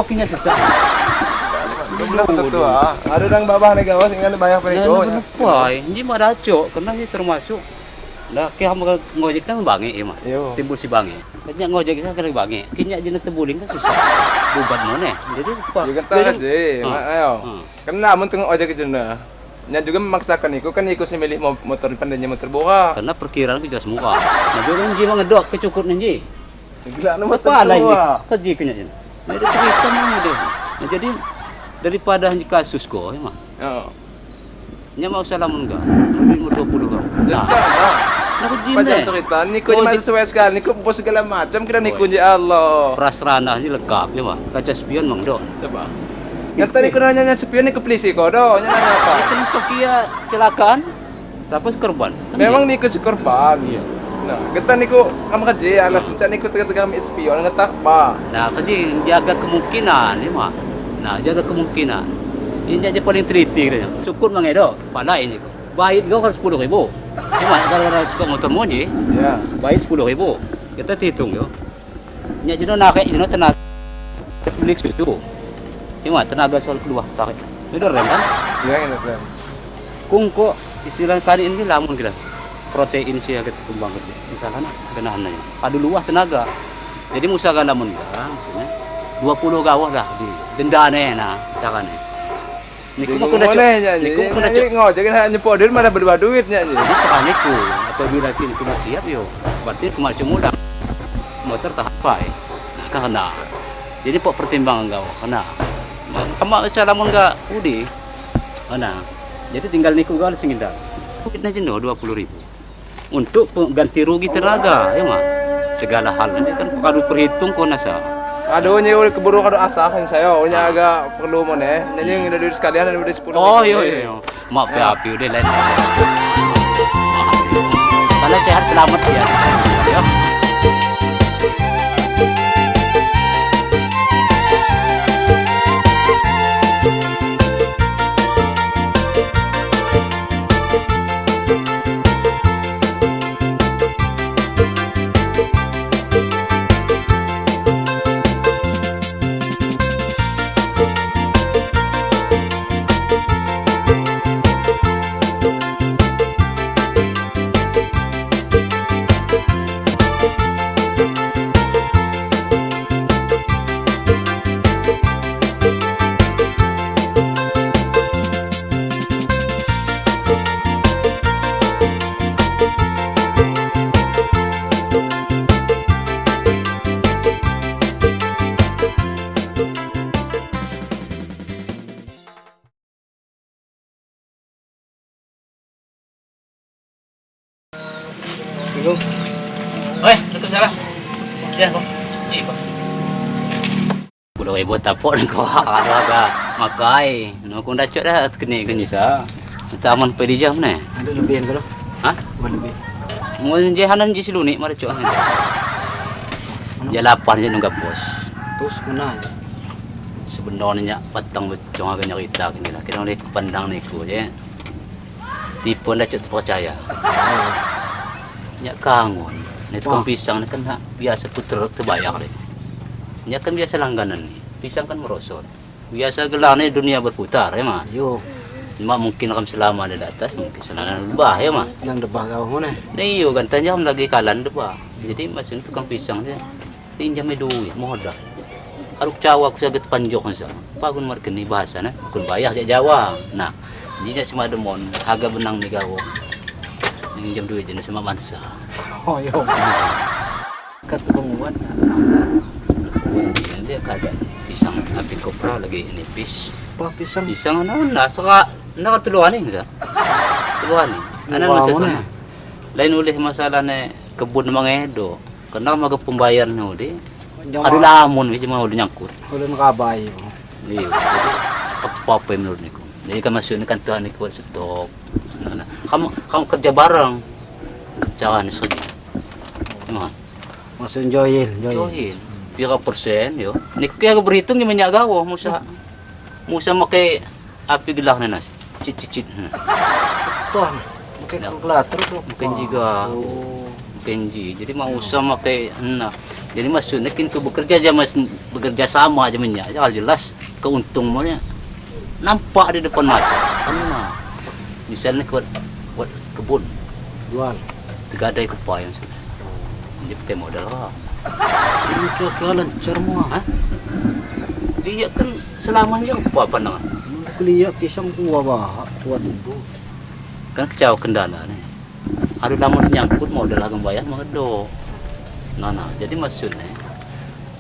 Apa kinya sesak? Belum tentu ah. Ada orang babah nih gawas ingat bayar Nah, peniku. nah, ini mah dacok karena ini termasuk. Nah, ki ham ngojek kan bangi ya mah. Yo. Timbul si bangi. Kayaknya ngojek saya kena bangi. Kinya jenis tebuling kan susah. Bubat mana? Jadi apa? Ya kan aja, ayo. Kena mun tengok ojek jena. Nya juga memaksakan iku kan iku sih milih motor pandainya motor borak. Karena perkiraan itu jelas murah. Nah, dia kan jiwa ngedok kecukur nih. Gila nu motor Apa lain tua. Keji kena jena. Nah, itu cerita mah dia. Nah, jadi daripada hanya kasus kok, ya mah. Heeh. Nya mau salamun enggak? Duit mau 20 kau. Nah, nah aku Panjang cerita, niku Oh, masih sesuai sekali, niku bos segala macam kira niku ya Allah. Prasarana ini lengkap ya mah. Kaca spion mang do. Coba. Nyata niku nanya spion niku polisi kok do, nanya apa? Itu untuk kia kecelakaan, siapa korban? Kan Memang niku si korban. Iya. Nah, kita niku am kerja alas mencak niku tengah-tengah mi spion ngetak apa? Nah, kerja jaga kemungkinan ya mah. Nah, jaga kemungkinan. Ini aja paling teliti katanya. Cukup mang edo, pala ini kok. Bayar kau kan 10.000. Ya mah gara-gara cukup motor monji. Ya. Bayar 10.000. Kita hitung yo. Nya jeno narik jeno tenaga beli susu. Ya mah tenaga soal keluar tarik. Itu rem kan? Iya, ini rem. Kungko istilah kali ini lamun kita. Protein sih agak kembang kerja. Misalnya kenahan aja. Adu luah tenaga. Jadi musa kan lamun enggak, maksudnya 20 gawah lah di dendane nah carane. Niku mah kena cok. Niku mah kena cok. Ngojek kan hanya nyepok malah berdua duitnya. Jadi serah niku apabila kini kudu siap yo. Berarti kemarin mudah. Motor tak apa. Karena jadi pok pertimbangan gawah kena. Kama cara mun enggak udi. Kena. Jadi tinggal niku gawah sing indah. Duitnya jenuh 20.000. Untuk ganti rugi tenaga ya mah. Segala hal ini kan perlu perhitung kok nasa. Aduh, ini udah keburu kado asah kan saya, ini agak perlu mana? Nyanyi udah duit sekalian, udah 10. Oh iya iya. Maaf ya, api udah lain. Kalau sehat selamat ya. Ya. Oi, salah. Ya, kok. Iya, kok. 10.000 tapok ni kau ada agak makai. No kau dah cok dah kena kena sa. Taman pedijam ni. Ada lebihan kalau? Hah? Lebih. Mun je hanan je siluni mara cok. Je lapan je nunggu bos. Terus kena. Sebenarnya patang becong agak nyerita kini lah. Kita boleh pandang ni ku je. Tipe dah cok terpercaya. Nyak kangun. Ni tukang pisang ni kan biasa puter terbayar ni. Nyak kan biasa langganan ni. Pisang kan merosot. Biasa gelar ni dunia berputar ya mah. Yo. Mak mungkin kam selama ada di atas mungkin selama lebah ya mah. Yang debah kau mana? Ni yo gantanya am lagi kalan debah. Jadi maksudnya tukang pisang dia pinjam duit modal. Harus cawa aku saget panjok sa. Pagun markeni bahasa na. Kun bayar jak Jawa. Nah, ni nak semua demon harga benang ni gawo. Pinjam duit jenis sama bangsa. Oh yo. Kat banguan. Dia keadaan pisang api kopra lagi nipis. Apa pisang? Pisang ana nah sera nak tuluan ni sa. Tuluan ni. Ana masa sana. Lain oleh masalah ni kebun mangedo. Kena maga pembayaran ni di. Adu lamun ni cuma udah nyangkut. Ulun kabai. Iya. Jadi apa-apa menurut niku. Jadi kan masuk ni kan tuan niku buat stok. Nah, kamu kerja bareng. Jangan sedih. Emang. Maksud join, join. Join. Pira persen yo. Niku kira berhitung ni banyak gawo Musa. Musa make api gelah ni nas. Cit cit cit. Tuan, pakai kalkulator tuh. Mungkin juga. Oh. Kenji. Jadi mau usah pakai nah. Jadi maksudnya kin bekerja aja mas bekerja sama aja minyak. Ya jelas keuntungannya nampak di depan mata. Nah. Misalnya buat buat kebun Jual. tiga ada kepai misalnya. Dia pakai modal lah. Ini kira-kira lancar mua. Hah? Dia kan selamanya apa pandangan? Kuliah pisang kuah bah, kuah tumbuh. Kan kecau kendala nih. Ada lama nyangkut modal agak bayar mengedo. Nah, jadi maksudnya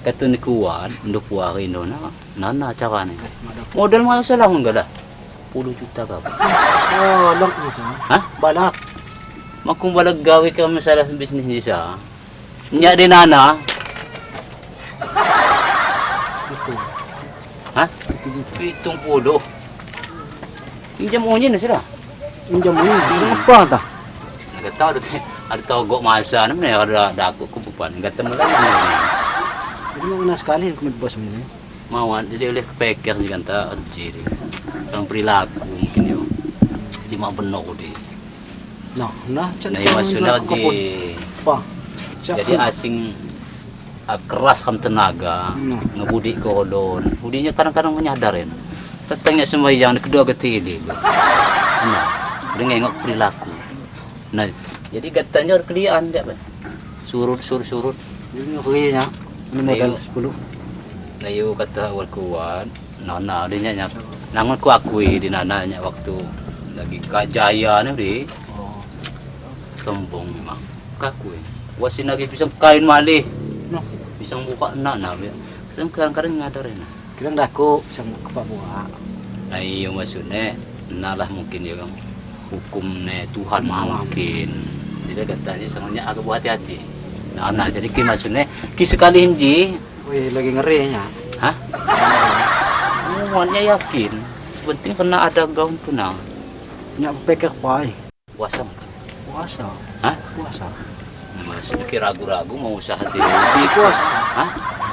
kata ni kuat, nduk kuat indo na, nah caranya. Modal mah salah enggak dah. 10 juta ke apa? Oh, lak masa. Hah? Balak. Makum balak gawe ke masalah bisnis desa. Nyak di nana. Itu. Hah? Itu gitu. 70. Injam unyin sudah. Injam ini. Apa tah? Enggak tahu ada togok masa namanya ada aku kubupan enggak temu lagi. Jadi mau kena sekali aku bos ini. Mau jadi oleh kepekir juga entah anjir. Sama perilaku mungkin yo. Cuma benar di. Nah, nah, Nah, maksudnya di. Apa? Jadi asing keras kam tenaga, ngebudi kodon. Budinya kadang-kadang menyadarin. Tetangnya sembahyang kedua ketili. Nah, dia ngengok perilaku. Nah, jadi katanya harus kelian dia, Pak. Surut surut surut. Ini ngerinya. Ini modal 10. Nah, yo kata awal kuat. Nah, dia nyanyi. Nangon ku akui di nananya waktu lagi kajaya nih di. Oh. Sombong memang. Kakui. Wasin lagi bisa kain malih. Noh, Bisa buka nak nah. Saya kadang-kadang ngadarin. kira ndaku bisa ke Papua. Nah, iya maksudnya nalah mungkin ya kan hukumnya Tuhan mungkin. Jadi katanya semuanya agak berhati-hati. Nah, jadi ki maksudnya ki sekali hinji, Wih, lagi ngeri ya. hah? Muatnya yakin. Sepenting kena ada gaun kena. Nyak pikir pai. Puasa makan. Puasa. Hah? Puasa. Maksudnya ki ragu-ragu mau usaha hati. Puasa. Hah?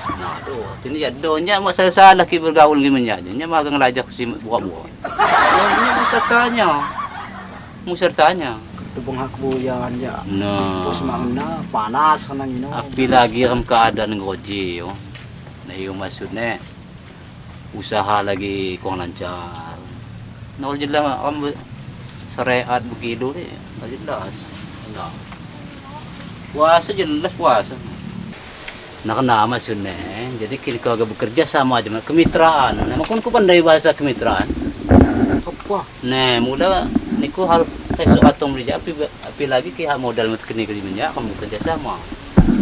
Nah, aduh, ini ya donya mak saya salah ki bergaul gimana nya. Nya magang lajak si buah-buah. Nya musertanya. Musertanya. Tubung hak buyan ya. Nah. Bos mangna panas kanang ino. Api lagi ram keadaan ngoji yo. Nah, iyo maksudnya usaha lagi kurang lancar. Nah, jelas ram syariat begitu deh, jelas. Nah. Puasa jelas puasa. Nah, kena maksudnya. Jadi kita agak bekerja sama aja, kemitraan. Nah, makun ku pandai bahasa kemitraan. Apa? Nah, mula niku harus esok atau beli api lagi ki modal mat kini kini minyak kamu kerja sama.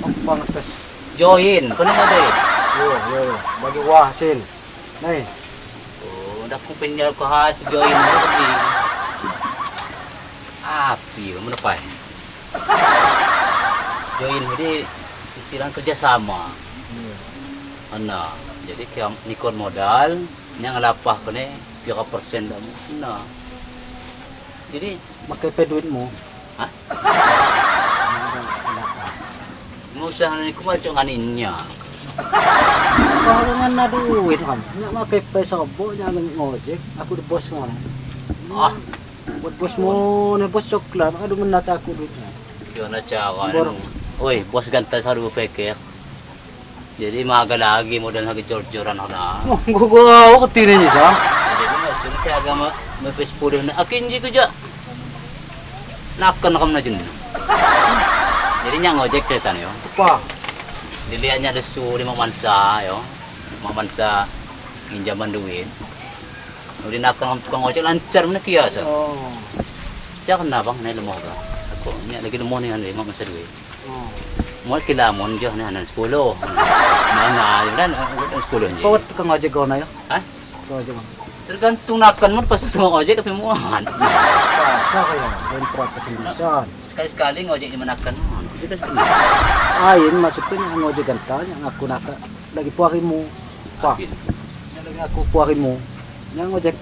Apa ngetes? Join, kau nak join? Yo, yo, yo. Bagi wah hasil. Nih, Oh, dah ku punya ku has join lagi. Api, kamu lepai. Join jadi istilah kerja sama. Nah, jadi kiam nikon modal, yang ngelapah kene pira persen dah. Nah. Jadi pakai pe duitmu. Hah? Mau usaha niku macam nganinnya. Barengan na duit kam. Nyak pakai pe sobo nyak ngojek, aku di bos ngono. Ah, Buat bosmu, nih bos coklat, aduh menata aku duitnya. gimana cara Bor. Oi, bos ganta saru berpikir. Jadi maga lagi modal lagi jor-joran ana. Oh, gua gua ketini nih sa. Jadi maksudnya kayak agama mepes puluh na akin ji kuja. Nakan kam na jun. Jadi nya ngojek ceritanya yo. Apa? Dilihatnya ada su lima mansa yo. Lima mansa minjaman duit. Udah nakan tukang ojek lancar mana kiasa. Oh. Jangan kenapa nih lemah ka. Aku nya lagi lemah nih lima mansa duit. Oh. Mau kilamon je ni anak 10. Nah, nah, udah 10 je. Kau tukang ojek kau na yo? Hah? Tukang ojek. Tergantung nakan mun pas tukang ojek tapi muan. Puasa kaya, lain berapa kendisan. Sekali-sekali ngojek di menakan. Itu kan kena. Ain masukkan yang ngojek ganta, yang aku naka lagi puarimu. Pak, yang lagi aku puarimu. Yang ngojek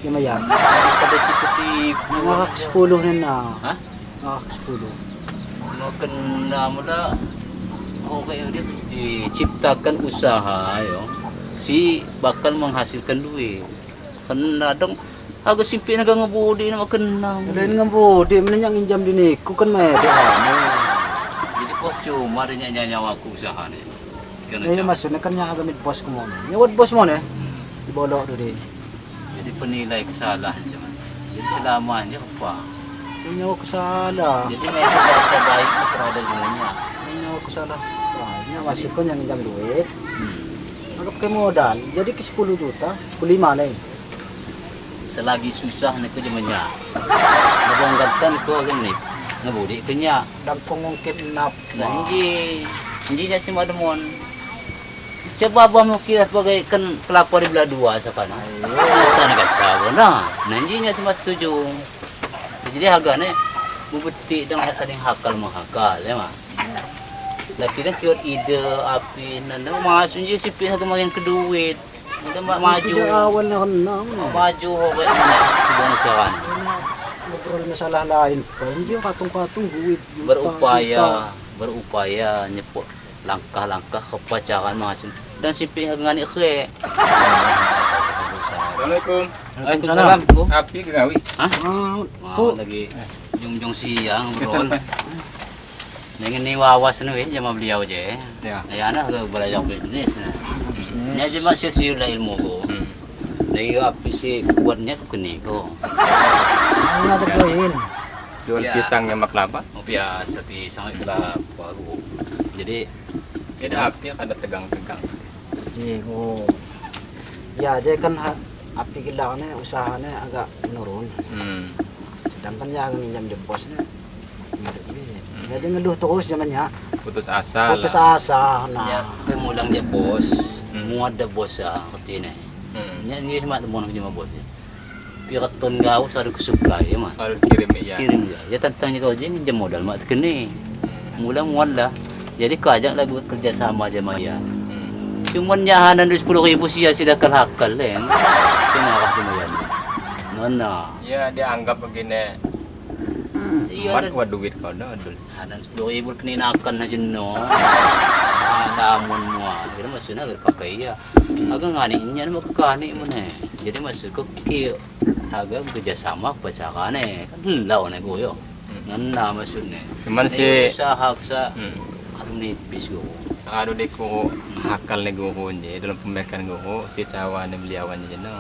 lima ya. Pada tipu-tipu. Ngakak 10 nih na. Hah? Ngakak 10. Mau kena mula oke dia diciptakan usaha yo si bakal menghasilkan duit. Kena dong agak simpi naga ngebudi nama kena. Lain ngembudi, mana yang injam di niku kan meh. Cuma ada nyawa aku usaha nih. Ini maksudnya kan yang agak bos ku mau. Nyawat bos mau nih. Dibolok tu dia. Jadi penilai kesalahan zaman. Jadi selamanya apa? Nyawa kesalah. Jadi mereka rasa baik terhadap semuanya. Nyawa kesalah. Wah, ini masukkan yang minjam duit. Anggap ke modal. Jadi ke 10 juta, 5 nih. Selagi susah nih ke zamannya. Nabang gantan ke agak nih. Ngebudi kenya. Dan pengungkit nap. Nah, inji. Injinya si mademon. Coba abah mau kira sebagai kan kelapa di belah dua sekarang. Tanah kata nah, nanjinya semua setuju. Jadi harganya bubeti dan saling hakal menghakal ya mah. Laki dan kiot ide api nanda masuk je si pihak makin ke duit. Udah maju. Awalnya kena. Maju hobe mana gimana caranya? Ngobrol masalah lain. Dia katung-katung duit. Berupaya nyepok langkah-langkah kepacaran menghasil dan si pihak ngani khe. Assalamualaikum. Waalaikumsalam. Bu. Api gawi. Hah? Oh, lagi jungjung siang bro. Dengan ni wawas ni jama beliau je. Ya. Ya anak ke belajar bisnis. Ni aja masih siul lah ilmu ko. Lagi api si kuatnya ku kene ko. Mana terjoin. Jual pisang yang kelapa. Oh biasa pisang kelapa aku. Jadi api ada tegang-tegang. Jingo. Ya, dia kan api gilangnya usahanya agak menurun. Sedangkan yang minjam di bosnya jadi ngeluh terus zamannya. Putus asa. Putus asa. Nah. Ya, pemulang dia bos. Muat ada bos ah, katine. Ini cuma mau nak cuma bos. Piraton gau selalu ke supply ya mah. Selalu kirim ya. Kirim ya. Ya tantangnya kau je minjam modal mak kene. Mula muat lah. Jadi kau ajak lah buat kerja sama aja maya. Cuman nyahanan duit 10.000 sia sida hakal leh. Kenapa lumayan? Mana? Ya dia anggap begini. Iya. Buat duit kau dah dul. Hanan 10.000 keninakan aja no. Namun mua. Kira maksudnya agar pakai ya. Agak nganinya mau kani mana? Jadi maksud kau ki agak kerjasama pacarane. Kan lau ne goyo. Ngena maksudnya. Cuman si usaha usaha. Aduh nipis go. Selalu deh ku hakal ne guru je dalam pemikiran guru si cawan ne beliawan je no.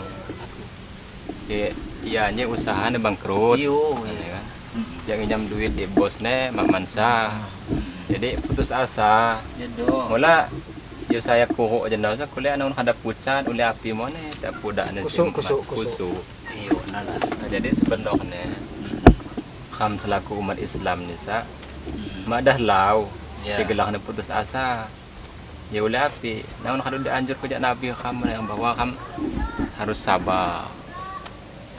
Si iya nya usaha ne bangkrut. Iyo. Ya kan? Yang minjam duit di bos ne mak mansa. Jadi putus asa. Ya do. Mula yo saya kuhu je no sa kuliah naun hadap pucat oleh api mo ne cak pudak ne kusuk. Iyo nala. Nah, jadi sebenarnya kham selaku umat Islam ni sa mak dah lau. Ya. Segelah kena putus asa. Ya oleh api. Namun kalau dianjur kejak Nabi kham yang bahwa kham harus sabar.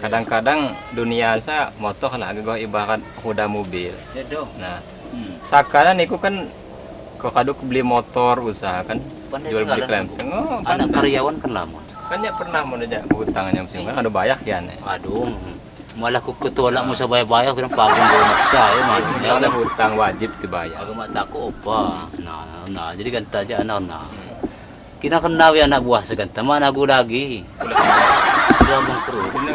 Kadang-kadang dunia sa motor lah agak ibarat roda mobil. Ya dong. Nah, sakana niku kan kok kaduk beli motor usaha kan pandai jual beli klenteng. Oh, anak karyawan kan lama. Kan ya pernah mau nanya hutangnya musim kan ada banyak ya nih. Aduh. Malah ku ketolak musa bayar-bayar kena pagun bawa maksa ya mah. Ya ada hutang wajib dibayar. Agak mak takut apa. Nah, jadi ganta aja anak nah. Kina kena we anak buah seganta mana aku lagi. Udah bangkrut. Ini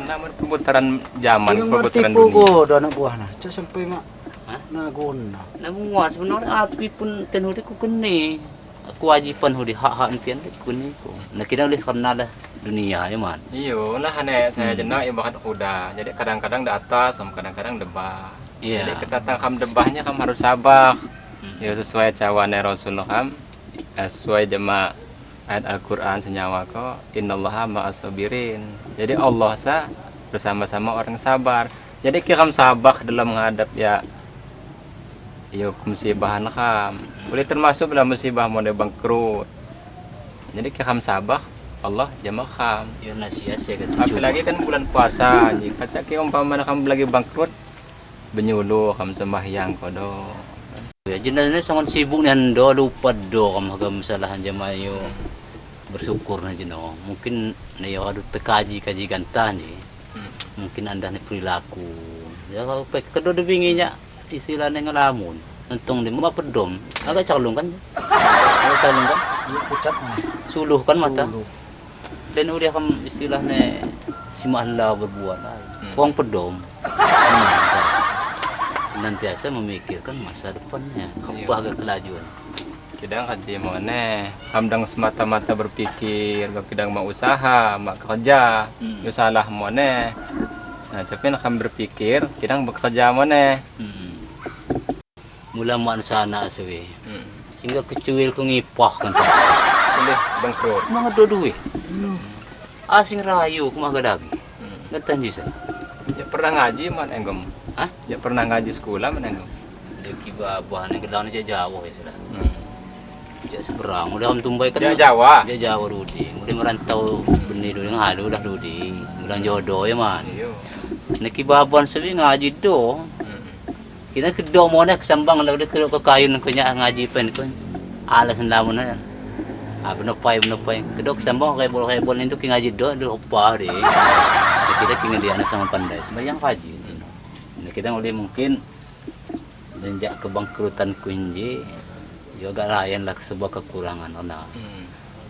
namun perputaran zaman, perputaran dunia. dunia. Dah anak buah nah. Cak sampai mak. Naguna. Namun sebenarnya api pun tenuri ku kene. Kewajiban hudi hak-hak entian ku kene ku. Nah kira oleh karena lah dunia ya man. Iyo, nah ane saya jenak ibarat kuda. Jadi kadang-kadang di atas, sama kadang-kadang debah. Iya. Jadi ketatang kam debahnya kam harus sabar. Ya sesuai cawane Rasulullah kam, sesuai jema ayat Al-Qur'an senyawa ko innallaha ma'as sabirin. Jadi Allah sa bersama-sama orang sabar. Jadi kiram sabar dalam menghadap ya yo musibahan kam. Boleh termasuk dalam musibah mode bangkrut. Jadi kiram sabar Allah jamak kham. Ya nasihat saya kata. Apalagi kan bulan puasa, jika cak ki umpama kamu lagi bangkrut, benyuluh kamu sembahyang kodo. Ya jenazahnya sangat sibuk nih ando lupa do kamu agak masalahan jamayo bersyukur nih jeno. Mungkin nih aduh tekaji-kaji gantah nih. Mungkin anda nih perilaku. Ya kalau kedua debinginya istilahnya ngelamun. Untung di mama pedom, agak calung kan? Agak calung kan? Pucat. Suluh kan mata. Dan udah kan istilahnya si mahla berbuat. Kuang pedom. Senantiasa memikirkan masa depannya, apa agak kelajuan. Kidang haji mana, hamdang semata-mata berpikir, gak kidang mau usaha, mau kerja, yo salah mana. Nah, tapi nak berpikir, kidang bekerja mana. Mula mak sana sewe. Sehingga kecuil ku ngipah kan. Boleh bangkrut. Mang ada duit. Asing rayu ku mah lagi. Ngetan jisa. Ya pernah ngaji man enggom. Hah? Ya pernah ngaji sekolah man enggom. Dia kiba abah ni gelang ni jauh ya sudah. Dia seberang udah am tumbai kan. Dia Jawa. Dia Jawa Rudi. Udah merantau benih dulu ngalu dah Rudi. Ulang jodoh ya man. Iyo. Ni kiba abah sewi ngaji do. Kita kedo mo na kesambang lah udah ke kayun ko nya ngaji pen ko. Alasan lamun na. Ah benepai kedok sambang rebol induk ngaji do do apa deh. Kita kini dia anak sama pandai sembahyang haji. Nah, kita boleh mungkin menjak kebangkrutan kunji juga lain lah sebuah kekurangan ona.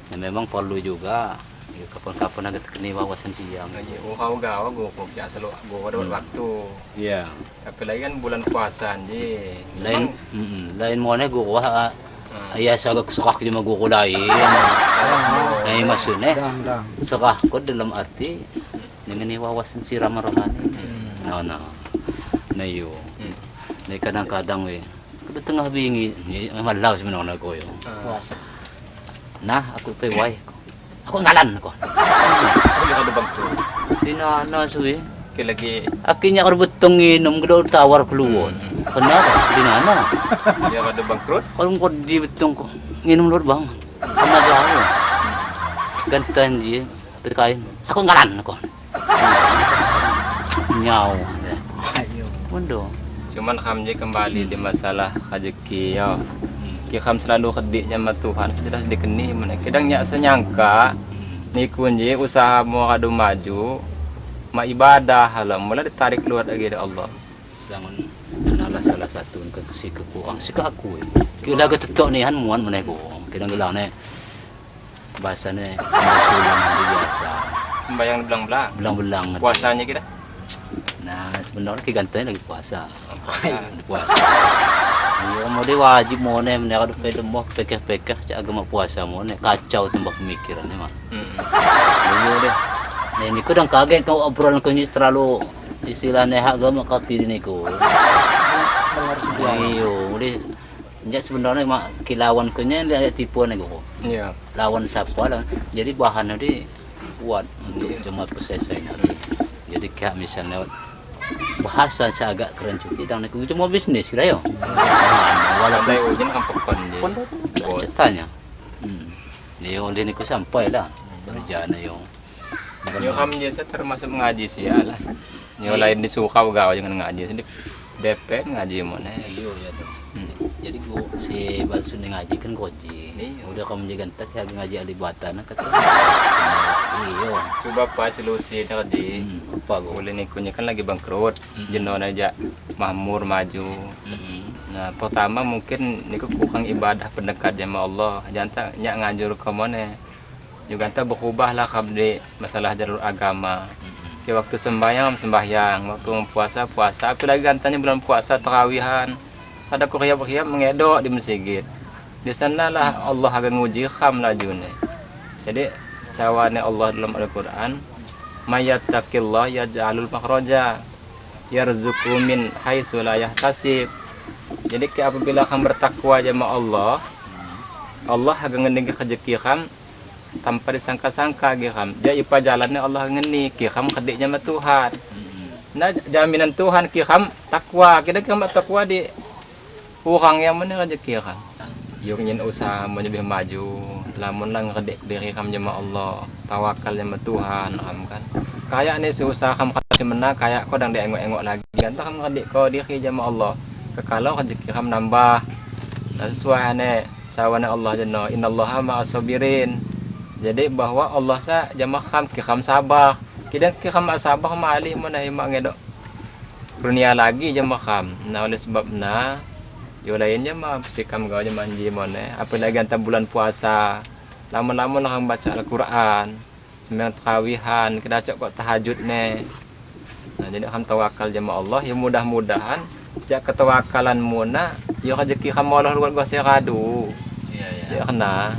Nah, memang perlu juga ya, kapan-kapan agak terkena wawasan siang. Oh kau gawa gua kok biasa lo gua ada waktu. Iya. Apalagi kan bulan puasa anji. Lain lain mana gua ayah sagak sekak cuma gua lain. Eh maksudnya sekak kok dalam arti dengan wawasan siram rohani. Nah. Nah yo. Nah kadang-kadang we ke tengah bingi malau sebenarnya aku yo. Puasa. Nah aku pe wai. Aku ngalan aku. Aku ada bangkrut. Dinana suwe. Ki lagi akhirnya kalau betong nginum gedo tawar keluar. Kenapa? Dinana. Dia ada bangkrut. Kalau kau di betong kok nginum lur bang. Kena jauh. Gantan je terkain. Aku ngalan aku. Nyau. Ayo. Bondo. Cuman kami kembali di masalah rezeki yo. Ki kam selalu kedik sama Tuhan sejelas dikeni mana. Kadang nyak senyangka niku nje usaha mau kadu maju ma ibadah halam mula ditarik keluar lagi dari Allah. Sangun nalah salah satu ke si kekurang si aku. Ki laga tetok ni han muan mana ko. Kadang gelang ne bahasane sulam biasa. Sembayang belang-belang. Belang-belang. Puasanya kita? Nah, sebenarnya ki gantanya lagi puasa. Puasa. Iya, mau dia wajib mau ne mereka tu pedem boh pekeh-pekeh cak agama puasa mau ne kacau tembak pemikiran ni mah. Iya deh. Nah ini kadang kaget kau obrolan kau ni terlalu istilahnya hak agama kau ni ko. Dengar sedia. Iya, boleh. Jadi sebenarnya mak kilawan kau ni dia tipu ni ko. Iya. Lawan siapa lah. Jadi bahan dia kuat untuk jemaat prosesnya. Jadi kayak misalnya bahasa saya agak keren cuti dan aku cuma bisnis kira yo. Walaupun ujin kan pekon je. Pon ceritanya. Dia oleh ni ku sampai lah. Berjana yo. Yo kami biasa termasuk mengaji sih ya lah. Yo lain disuka gawe jangan ngaji sendiri. DP ngaji mana? Iyo ya tuh. Jadi gua si Basun ngaji kan koji. Udah kamu jaga entek ya ngaji alibatan kata. Iyo. Coba pas solusi tadi. Apa gua? Boleh nikunya kan lagi bangkrut. Jenon aja makmur maju. Nah, pertama mungkin niku kurang ibadah pendekat sama Allah. Jangan tak nyak ngajur ke mana. Juga tak berubahlah di masalah jalur agama. Ke waktu sembahyang sembahyang, waktu puasa puasa. Apalagi gantanya bulan puasa terawihan. Ada kuriap-kuriap mengedok di masjid. Di sanalah Allah akan nguji kham lajune. Jadi cawane Allah dalam Al-Qur'an, mayattaqillah yaj'alul makhraja yarzuqhu min haitsu la yahtasib. Jadi ke apabila kamu bertakwa sama Allah, Allah akan ngening rezeki kamu tanpa disangka-sangka ge kam. Dia ipa jalannya Allah ngeni ki kam kediknya sama Tuhan. Nah jaminan Tuhan ki kam takwa, kita kam takwa di orang yang mana rezeki kam. Yo nyen usaha mau lebih maju, lamun lang kedik diri kam sama Allah, tawakal sama Tuhan kam kan. Kayak ni usaha kam kasih menang, kayak kau dang diengok-engok lagi. Ganta kam kedik kau diri sama Allah. Kekalau rezeki kam nambah. Nah sesuai ane sawane Allah jenno, innallaha ma'as sabirin. Jadi bahwa Allah sa jama kham ki kham sabar. Kidang ki kham sabar ma alih mana mak ngedok. Dunia lagi jama kham. Nah oleh sebab na yo lainnya mah sikam gawe jama anji mana. Apalagi antar bulan puasa. Lama-lama lah hang baca Al-Quran. Sembahyang tarawihan, kena cok kok tahajud ne. Nah jadi kham tawakal jama Allah ya mudah-mudahan Jak ketawakalanmu na, yo rezeki kamu Allah luar biasa radu. Iya iya. Ya kena.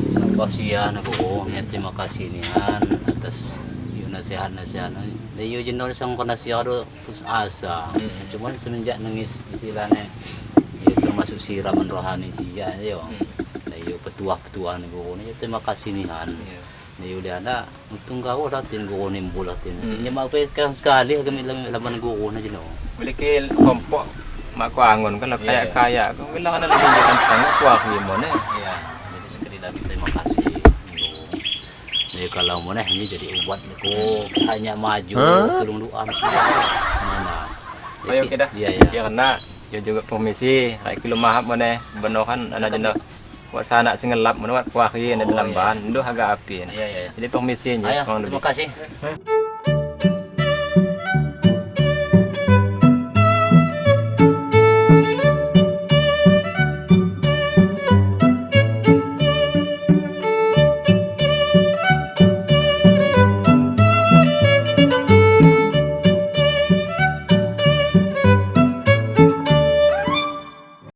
Insyaallah sia na guru, ya terima kasih nian atas yo nasihat-nasihat. Yo jeno sang kena nasihat do putus asa. Cuman semenjak nangis istilahnya ya termasuk siraman rohani sia yo. Yo petuah-petuah ni guru ni terima kasih nian. Iya. Yo dia ada untung kau latin guru ni mbulatin. Nya mak pe sekali kami laman guru na jeno. Boleh ke kelompok mak ku angon kan lah Iya, kaya kaya ku bilang kan lebih jangan tanya ku aku gimana. Iya, jadi sekali lagi terima kasih guru. Jadi kalau mau ini jadi ubat ku hanya maju tolong doa mana. Ayo kita. Iya iya. Ya kena. Ya juga permisi. Kayak kilo mahap mana benar kan anak jeno. Buat sana sing ngelap mana buat kuah ada Oh, dalam iya. bahan. Nduh agak api. Iya iya. Jadi permisinya Ayo, kurang terima lebih. kasih.